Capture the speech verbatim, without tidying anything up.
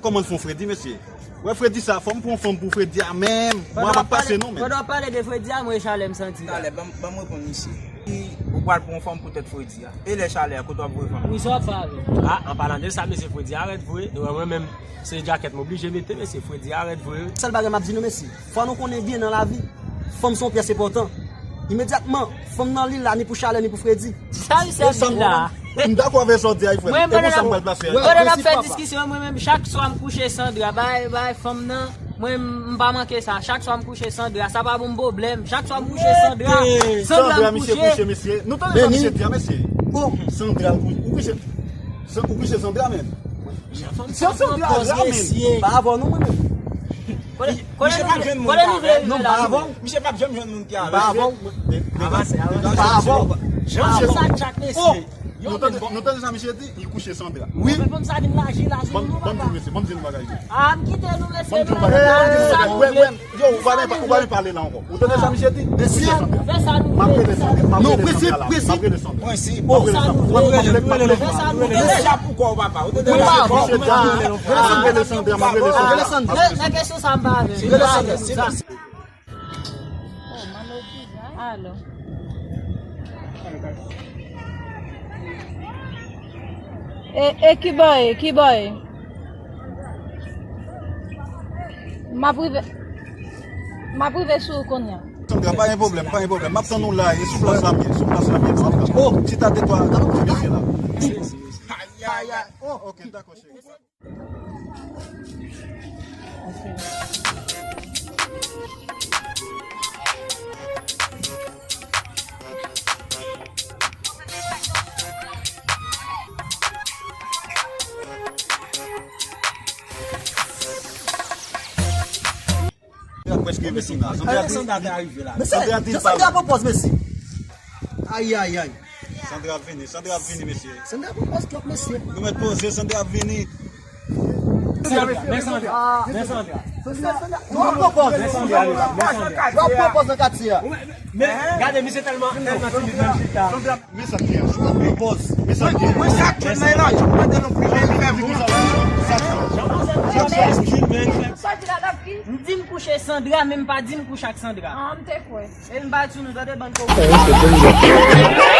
Kòman fè Fredi, mesye? Wè, Fredi sa, fò m pran yon fanm pou Fredi a menm. Mwen pa pase non, menm. Pandan w ap pale de Fredi a, mwen chalè m santi. Talè, ban m reponn misye. Ou pral pran yon fanm poutèt Fredi a. E lè chalè a, kote w ap voye fanm? Wi, sa w ap fè avè l? A, an palan de sa, mesye, Fredi a rèd vre. Nou wè mwen menm, se djakèt m oblije mete, mesye, Fredi a rèd vre. Sèl bagay m ap di nou, mesye, fò nou konnen byen nan lavi, fanm se yon pyès enpòtan. Imedyatman, fanm nan li la, ni pou chalè, ni pou Fredi. Sa misye ap di la? M dakò avè sa w di a, frè m. Mwen, pandan n ap fè diskisyon, mwen menm, chak swa m kouche san dra, bay, bay fanm nan, mwen, m pa manke sa. Chak swa m kouche san dra, sa pa ban m pwoblèm. Chak swa m kouche san dra, san dra m kouche. San dra misye kouche, mesye. Nou tande sa misye di a, mesye. San dra, ou kouche, ou kouche san dra, menm. San dra, menm. Pa avè w non, mwen menm. Kote, kote nou vle rive la? Non, pa avè w. Misye p ap janm jwenn moun ki avè l. Pa avè w. Pa avè w. Jan sa tchak, mesye. Nou tande, nou tande sa misye di? Li kouche san dra. Wi. Ban m di misye, ban m di nou bagay. A, m kite nou, mesye, nou la. Yo, ou pa vle pale la ankò. Ou tande sa misye di? Mesye, fè sa nou vle. M ap rele san dra. M ap rele san dra la. M ap rele san dra. M ap rele san dra. Fè sa nou vle. Fè sa nou vle. Mesye, pou kò w, papa. Ou tande sa? M ap rele san dra. M ap rele san dra. Nan kesyon sa, m pa avè l. Alo. E, e ki bò e, ki bò e? M ap rive, m ap rive sou ou kounye a. Sandra, pa gen pwoblèm, pa gen pwoblèm. M ap tann ou la, e sou plas la m ye, sou plas la m ye. Oh, chita de twa, gade yon ti mesye la. Ay, ay, ay. Oh, ok, dakò, cheri. Sandra prèske rive sou la. Sandra di l pa vle. Sandra pran pòz, mesye. Ay, ay, ay. Sandra ap vini, Sandra ap vini, mesye. Sandra pran pòz twòp, mesye. Nou mèt poze, Sandra ap vini. Men Sandra, men Sandra. Sandra, Sandra. W ap pran pòz. Men Sandra, men Sandra. W ap pran pòz nan katye a. Men, gade, misye tèlman, tèlman timid, menm chita. Men sa k gen, w ap pran pòz. Men sa k gen. Mwen, sa k jwenn nan la, jwenn nan nou prive fè moun. Sa di la, la, m di m kouche Sandra, men m pa di m kouche ak Sandra. Ah, m te kwè. E m pa di nou, tande bann kokorat.